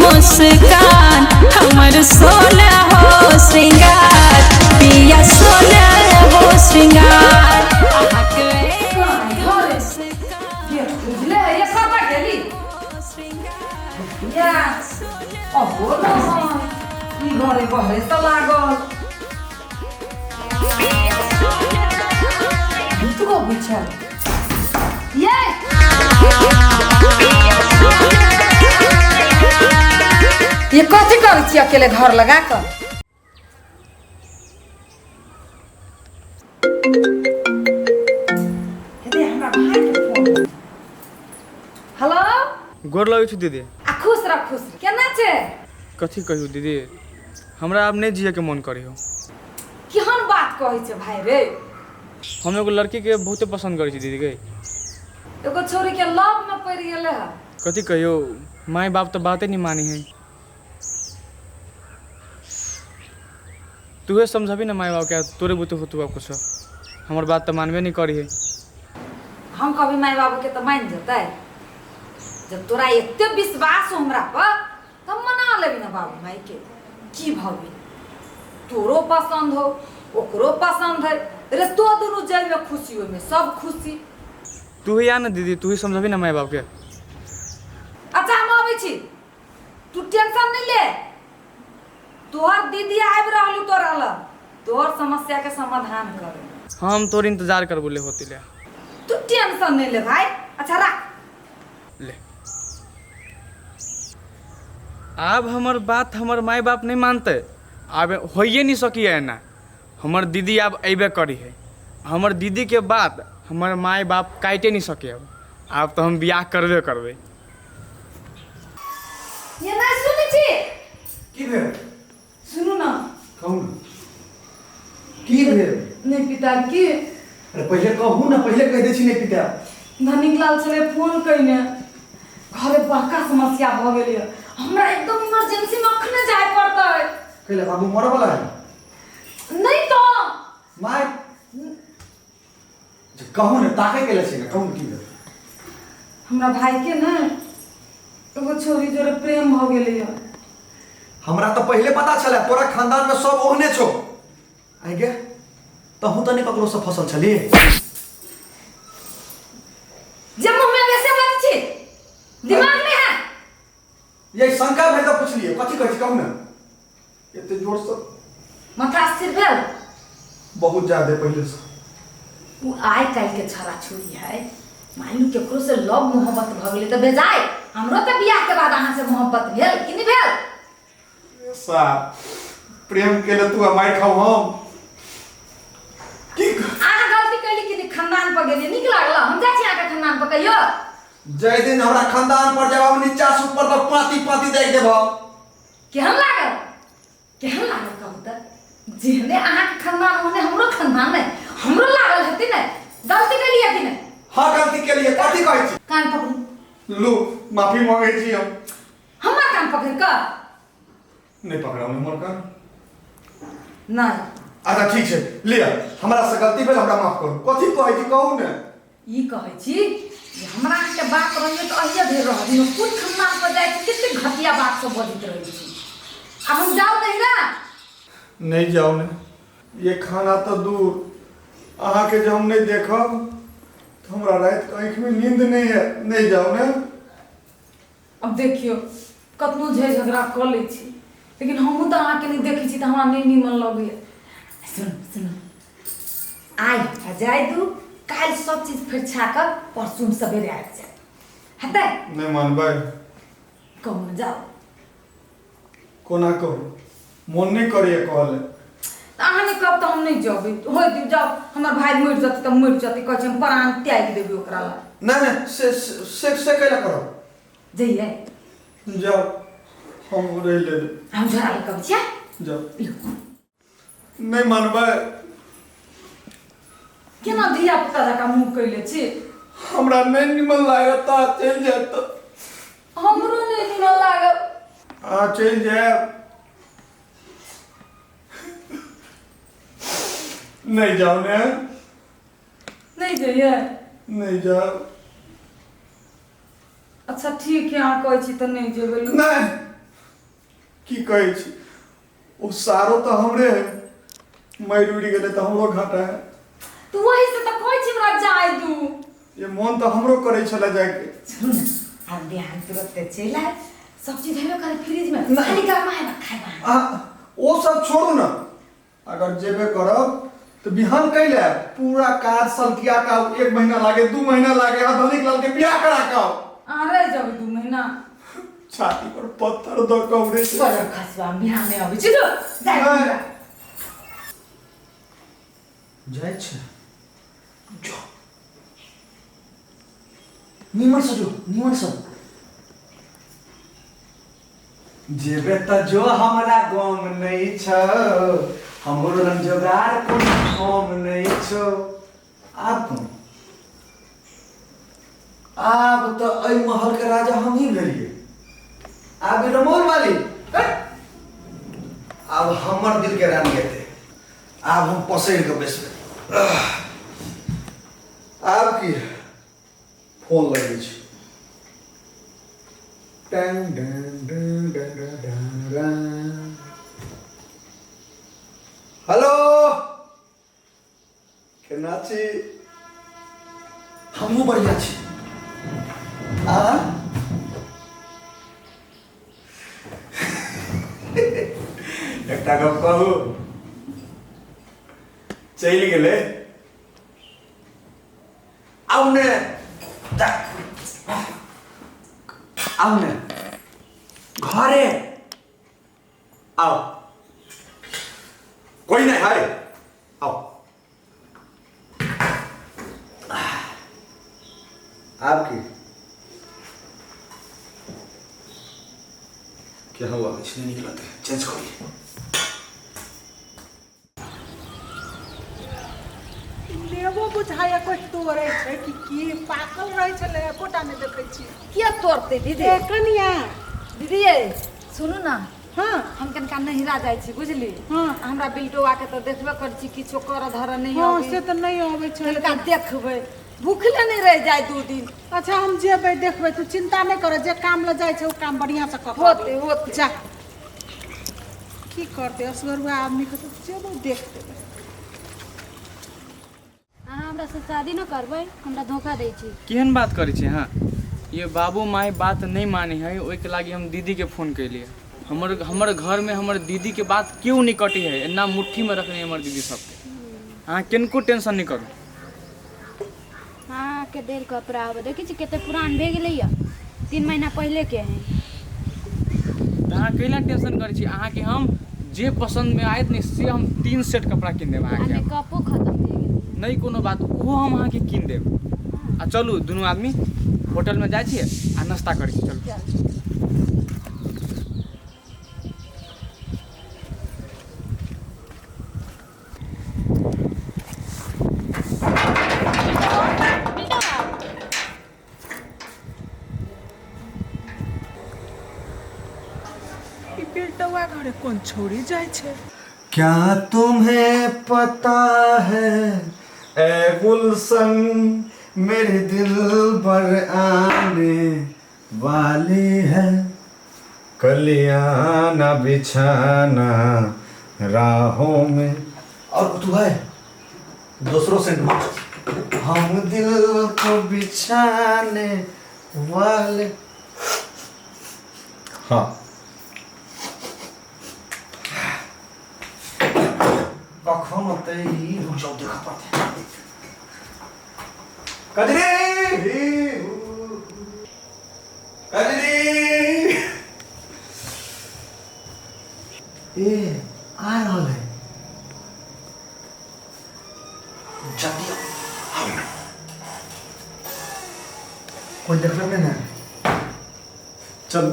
मुस्कान हमर सोना हो श्रृंगार पिया सोना हो श्रृंगार अहाँके एक मुस्कान ये बुझले है ये कतऽ गेली या अहो न ई घरे बहरे तऽ लागल तू को बुझल ये ये कथी करै छी अकेले घर लगा कऽ हेदे हमरा भाई के फोन हेलो गोर लगै छी दीदी। आ खुश रह, खुश रह। केना छै? कथी कहियौ दीदी, हमरा आब नहि जियैके मन करै हौ। केहन बात कहै छै भाई रे? हम एगो लड़कीके बहुते पसन्द करै छी दीदी गे। एगो छोरी के लव में पड़ि गेलै है। कथी कहियौ, माय बाप तऽ बाते नहि मानी है। तूहे समझबी ने माय बापके, तोरे बुते होतौ आब कुछो। हमर बात तऽ मानबे नहि करी है। हम कभी माय बाबू के तऽ मान जेतै। जब तोरा एते विश्वास हो हमरा पर तऽ हम मना लेबी ने बाबू माय के। की भऽ गेल, तोरो पसन्द हो ओकरो पसन्द है रे, तो दुनू जाहिमे खुशी ओहिमे सब खुशी। तू ही आ ने दीदी, तू ही समझबी ने माय बापके। अच्छा हम अबै छी, तू टेंशन नहीं ले। तोहर दीदी आबि रहलू तोरा लग, तोहर समस्या के समाधान करे। हम तोर इंतजार करबो ले होती ले। तू टेंशन नहीं ले भाई। अच्छा राख ले। आब हमर बात हमर माय बाप नहीं मानते, आब होइए नहीं सकिए एना। हमर दीदी आब अबे करी है, हमर दीदी के बात हमर माय बाप काटे नहीं सके। अब आब तो हम बियाह करबे करबै। ये नहीं सुनै छी? की भेल? सुनू ना। कहू ना की भेल? नहीं पिता की। अरे पहिले कहू ना, पहिले कहि दै छी नहि पिता। धनिक लाल छलै फोन कयने, घरे बड़का समस्या भऽ गेलै। हमरा एकदम इमरजेंसी में अखने जाय पड़तै। कैला बाबू मरऽ वाला है? नहीं तो माय जे कहू ने, ताकै कैला छी ने, कहू ने की भेल? हमरा भाई के ने एगो छोरी जोरे प्रेम भऽ गेलै। हमरा तऽ पहिले पता छलै तोरा खानदान में सब ओहने छौ। आइ गे, तहूँ तऽ नहि ककरो से फसल छली? जे मुँह में वैसे बात छी, दिमाग में है। ये शंका भेल तऽ पुछलियै, कथी कहै छी कहू ने एते जोर से। माथा स्थिर भेल? बहुत ज्यादा पहिले से। उ आइ काल्हि के छड़ा छुरी है, मानू केकरो से लव मोहब्बत भऽ गेलै तऽ बेजाय। हमरो तऽ बियाह के बाद अहाँ से मोहब्बत भेल कि नहि भेल? सार प्रेम के तू आ मारि खाऊ हम की? अहाँ गलती कैली कि नहि? खानदान पर गेलियै, नीक लागल? हम जाइ छी अहाँके खानदान पर कहियो। जाहि दिन हमरा खानदान पर जाब, नीचा से ऊपर तक पाती पाती देख देबो। केहन लागल, केहन लागल कहू तऽ? जेहने अहाँके खानदान ओहने हमरो खानदान ने, हमरो लागल हेतै ने। गलती केलियै कि नहि? हाँ गलती केलियै, कथी कहै छी? कान पकड़ू। लू माफी मांगै छी हम। हमर कान पकड़ कऽ? नहि पकड़ाउ हमर कान। नहि। अच्छा ठीक छै, लिअ, हमरा से गलती भेल, हमरा माफ करू। कथी कहै छी कहू ने? ई कहै छी जे हमरा अहाँके बात रहैए तऽ अहिए धरि रहऽ दियौ। कोन खानदान पर जाइ छी, कतेक घटिया बात सब बजैत रहै छी। आब हम जाउ नहीं ना? नहीं जाउ ने, ये खाना तऽ दूर, अहाँके जे हम नहि देखब तऽ हमरा रातिके आँखिमे नींद नहि है। नहीं जाउ ने। अब देखियौ कतनो झै झगड़ा कऽ लै छी, लेकिन हमहूँ तऽ अहाँके नहि देखै छी तऽ हमरा नहि नीमन लगैए। सुनू सुनू, आइ हमरा जाय दू, काल्हि सब चीज फरिछा कऽ परसू हम सवेरे आबि जायब, हेतै? नहि मानबै? कहू ने, जाउ। कोना कहू, मोन नहि करैए कहले। तऽ अहाँ नहि कहब तऽ हम नहि जेबै। होइ दियौ, जाउ। हमर भाय मरि जेतै तऽ मरि जेतै, कहै छै हम प्राण त्यागि देबै ओकरा लए। नहि नहि, से से से कैला करब? जइयै। जाउ, हम रहि लेबै। हम झोरा लऽ कऽ अबै छियै। जाउ। नहि मानबै? केना धिया पुता जकाँ मुँह कैले छी? हमरा नहि निमन लागत, चलि जायत। हमरो नहि निमन लागत। अहाँ चलि जायब? नहीं जाओ ने। नहीं जाइए? नहीं जाओ। अच्छा ठीक है, अहाँ कहै छी तऽ नहि जेबै। नहीं, की कहै छी ओ सारो तऽ हमरे है मरि उड़ि गेलै तऽ हमरो घाटा है तू वही से तऽ कहै छी हमरा जाय दू ये मोन तऽ हमरो करै छलै जायके चलू ने आब बिहान तुरंत चलि आयब सब चीज हेबे करे फ्रिज में खाली गरमा है खाइबा आ ओ सब छोड़ू ना अगर जेबे करब तऽ बिहान कैले आयब पूरा काज सलकिया का एक महीना लागे 2 महीना लागे आ धनिक लाल के बियाह करा के आउ आ रह जाबे 2 महीना छाती पर पत्थर दऽ कऽ उड़ै छै। बड़ खसबा बिहाने अबै छी तो जाय नहि। जाइ छै जो नीमन से जो नीमन से जेबे तऽ जो हमरा गम नहि छौ हमरो लग जोगार कोनो कम नहि छौ आब कोन आब तऽ एहि महल के राजा हम ही भेलियै आब ई रमौल वाली हे? आब हमर दिल के रानी हेतै आब हम पसरि कऽ बैसबै आब की फोन लगै छै Tang dang dang dang dang dang dang. Hello केना छी हमहूँ बढ़िआँ छी आ एकटा गप कहू चलि गेलै आउ ने जा आउ ने घरे आओ कोई नहीं है आओ आब की क्या हुआ इसलिए निकलते चेंज करिए नेबो बुझाइया कोइ तोड़ै छै कि की पाकल रहै छलै एकोटा नहि देखै छी किया तोड़ते दीदी ए कनिया दीदी ये सुनू ना हँ हम कनिका नहिरा जाइ छी बुझली हँ। हमरा बिल्टुआ के तऽ देखबे करै छी किछो कर धर नहि हँ अबै से तऽ नहि अबै छै कनिका देखबै भूखले नहि रहि जाय 2 दिन अच्छा हम जेबै देखबै तू चिंता नहि कर जे काम लए जाइ छै ओ काम बढ़िआँसँ कऽ कऽ होते होते जा की करतै असगरुआ आदमीके तऽ जेबै देख देबै अहाँ हमरा से शादी न करबै हमरा धोखा दै छी केहन बात करै छी अहाँ ये बाबू माय बात नहि मानै है ओहिके लागि हम दीदीके फोन केलियै हमर हमर घरमे हमर दीदीके बात केओ नहि कटै है एना मुट्ठीमे रखने है हमर दीदी सबके अहाँ किनको टेंशन नहि करू अहाँके देल कपड़ा आब देखै छी कते पुरान भए गेलैया 3 महीना पहिलेके है तऽ अहाँ कैला टेंशन करै छी अहाँके हम जे पसन्दमे आयत ने से हम तीन सेट कपड़ा कीन देब आ अहाँके मेकअपो खतम भए गेल नहि कोनो बात ओहो हम अहाँके कीन देब आ चलू दुनू आदमी होटलमे जाइ छियै आ नाश्ता करै छी चलू ई बिल्टौआ घरे कोन छौड़ी जाइ छै क्या तुम्हें पता है ए गुलशन मेरे दिल पर आने वाली है कलियां न बिछाना राहों में और तू है दूसरों से हम दिल को बिछाने वाले हाँ कखन होतै ई रुक जाओ देखऽ पड़तै कजरी कजरी ए आ रहल है जल्दी आओ आओ ना। कोई देखलक नहीं ना चल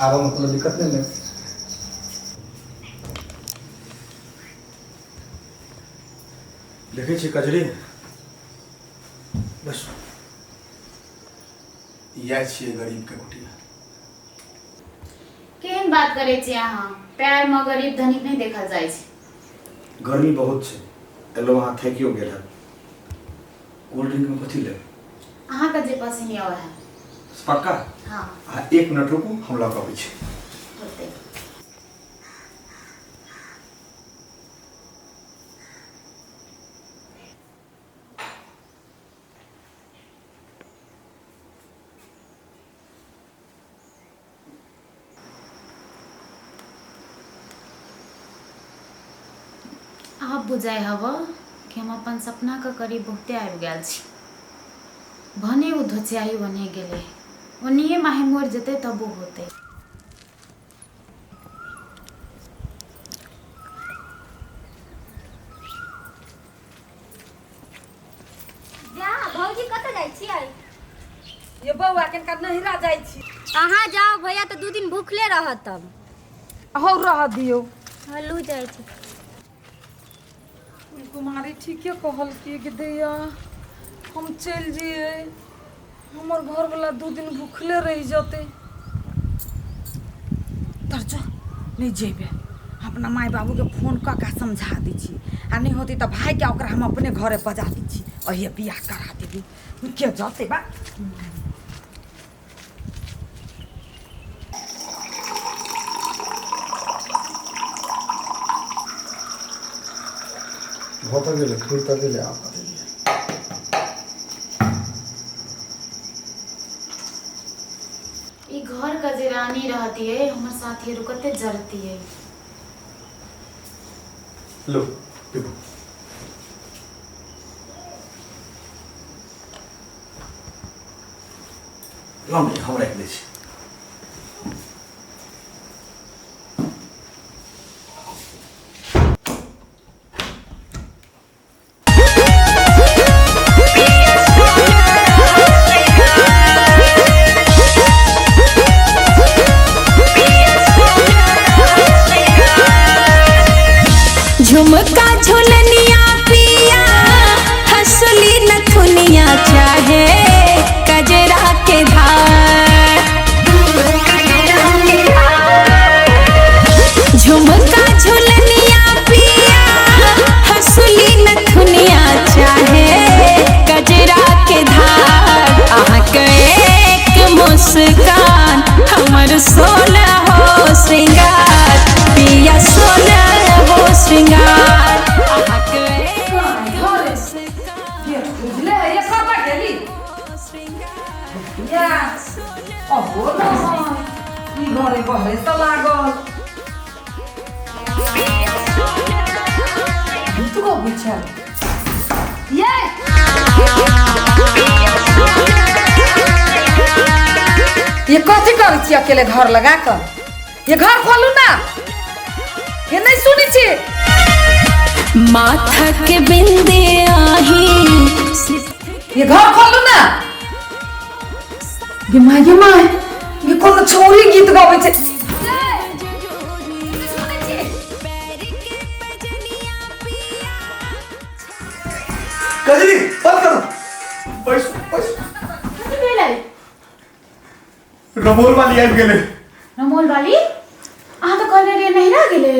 आब मतलब दिक्कत नहीं है देखै छी कजरी बस इएह छियै गरीबके कुटिया केहन बात करै छी अहाँ प्यारमे गरीब धनिक नहि देखल जाइ छै गर्मी बहुत छै एलो अहाँ थाकियो गेल है कोल्ड ड्रिंकमे कथी लेब अहाँके जे पसिन यऽ वएह पक्का? हँ। अहाँ एक मिनट रुकू, हम लऽ कऽ अबै छी। होतै। आब बुझाइ हब कि हम अपन सपनाके करीब बहुते आबि गेल छी। भने ओ धोचियाही ओने गेलै, ओनिये माहे मरि जेतै तबो होतै। जा भौजी, कतऽ जाइ छियै? ये बौआ, कनिका नहिरा जाइ छी। अहाँ जाउ, भैया तऽ 2 दिन भूखले रहत तब। हौ, रह दियौ। हलू जाइ छी। कुमारी ठीके कहलकै कि दैया, हम चलि जइयै, हमर घरवला 2 दिन भूखले रहि जेतै। तर जो, नहि जेबै। अपना माय बाबूके फोन कऽ कऽ समझा दै छी आ नहि होतै तऽ भायके ओकरा हम अपने घरे बजा दै छी, अहिए बियाह करा देबै। के जतै बा? भऽ तऽ गेलै, फुरि तऽ गेलै, आब कथी दियै? ई घर के जे रानी रहतियै, हमर साथी आरू कते जरतियै। लो, पीबू। लाउ ने, हम राखि दै छी। झुमका झुलनिया पिया, हंसुली नथुनिया, चाहे कजरा के धार। झुमका झुलनिया पिया, हंसुली नथुनिया, चाहे कजरा के धार। अहाँके एक मुस्कान हमर सोना हो श्रृंगार, पिया सोना हो श्रृंगार। अहाँके एक मुस्कान ये बुझले है, ये कतऽ गेली? श्रृंगार। या अहो न, ई घरे बहरे तऽ लागल गीत गबै छल ये। ये कथी करै छी अकेले घर लगा कऽ? ये घर खोलू ना। ये नहीं सुनै छी? माथा के बिंदे आही। ये घर खोलू ना। ये माय, ये माय, ये कोनो छौरी गीत गाबै छै। कजरी, बंद करू, बैसू बैसू। कथी भेलै? रमोल वाली आबि गेलै। रमोल वाली? अहाँ तऽ कहने रहियै नहिरा गेलै।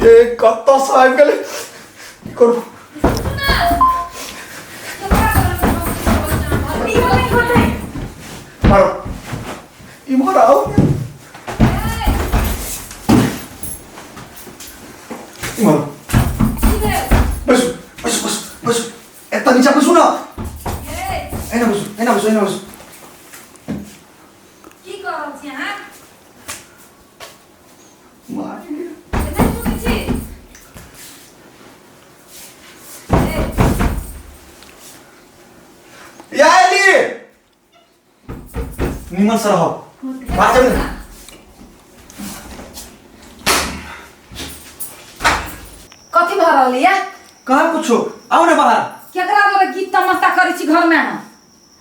ये कतऽसँ आबि गेलै? की करू? मारो, इम्हर आउ, इम्हर बैसू बैसू बैसू बैसू। एतऽ नीचा बैसू न, एना बैसू, एना बैसू, एना बैसू। की कऽ रहल छी अहाँ? मारि। नहि सुनै छी? ए, या एली, निमन से रहो, बाहर जाबे ना। कथी भऽ रहल ये? कहाँ कुछो, आउ ने बाहर। केकरा द्वारा गीत तमाशा करै छी घरमे अहाँ?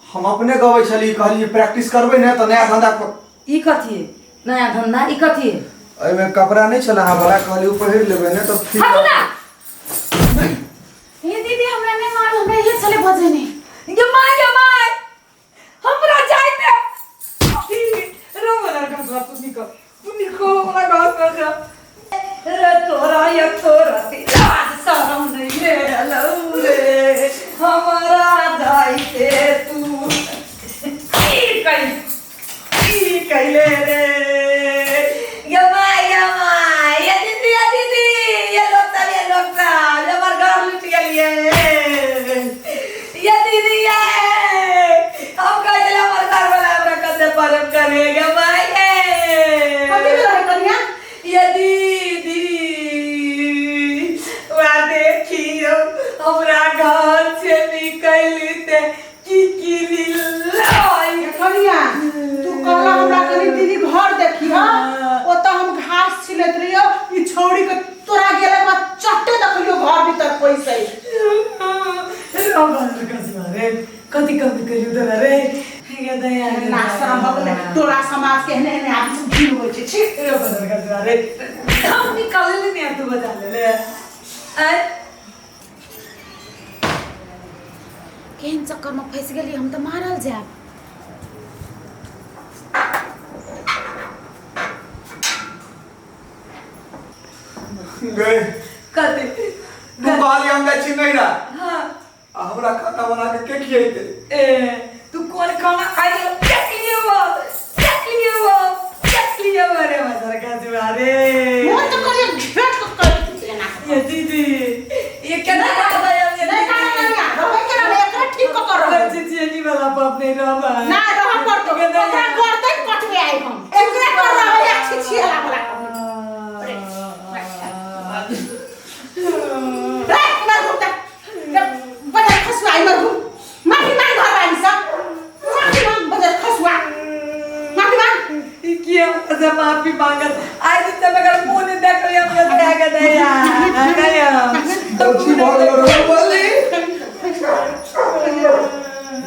हम अपने गबै छली, कहलियै प्रैक्टिस करबै ने तऽ नया धंधा कर। ई कथी है नया धंधा? ई कथी है? एहिमे कपड़ा नहि छलै अहाँ वाला, कहलियै ओ पहिर लेबै ने तऽ ठीक। हटू ना। हे दीदी, हमरा नहि मारू, हमरा इहे छलै बजेने। ये my, ये my, हमरा जाइते रो वाला घर से तू निकल, तू निकल वाला घर से। रे तोरा ये तोरा लाज शरम नहीं रे लौ रे, हमारा जाइते तू की कहि कैले रे ये माय ये माय ये दीदी ये दीदी ये लोग सब ये लोग सब ये हमर घर लुट गेलिए ये दीदी ये हम कह देले हमर घर वाला हमरा कते प्रेम करे ये माय ये कथी भेल है कनिया ये दीदी वा देखियो हमरा घर से निकलते की की लीला कनिया तू कहला हमरा कनी दीदी घर देखी हा ओतऽ हम घास छिलैत रहियो ई छौड़ी के तोरा गेला के बाद चट्टे देखलियो घर भीतर पैसे कथी कमी करियो तोरा रे ये दया ना शरम भऽ गेलै तोरा समाज के एहने एहने आदमी सब घिन होइ छै छी रे बदल कर रे हम निकाल ले नहीं तू बता ले ले आय केहन चक्करमे फँसि गेली हम तऽ मारल जायब। गए कथी तू कहली हम जाइ छी नैरा हाँ आ हमरा खाना बना के के खियैते ए तू कौन खाना खाई देख लिए वो देख लिए वो देख लिए वो रे मदर का जुआरे मोन तऽ करिया घेट कऽ कर देने ना ये दीदी ये केना करबै हम ये नहीं खाना कनिया रहै के रहै एकरा ठीक कऽ कऽ रहै चिचियनी वाला बाप नहीं रहबा ना रहऽ पड़तो ओकरा करतै पटवे आइ हम एकरे कर रहै आ छिछिएला वाला रे रे मरहूम त बजार खसुआ आई मरहूम माफी मांग घर वाली सब माफी मांग बजार खसुआ माफी मांग ई किया से माफी मांगत आज दिन तक अगर मुंह नहीं देख रही हम क्या के दया दया गलती भऽ गेलो रे बोली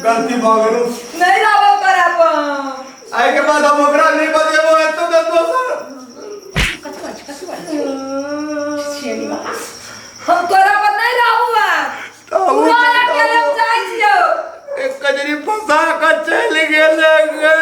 गलती भऽ गेलो नहीं रहबो करब आइ के बाद हम ओकरा नहीं बजेबो एतो तऽ दोसर कथी बात कथी बात छिछिएली वाला हम तोरा पर नहीं रहबो तऽ तू अकेले हम जाइ छियौ एक कजरी फंसा कऽ चलि गेलै गे।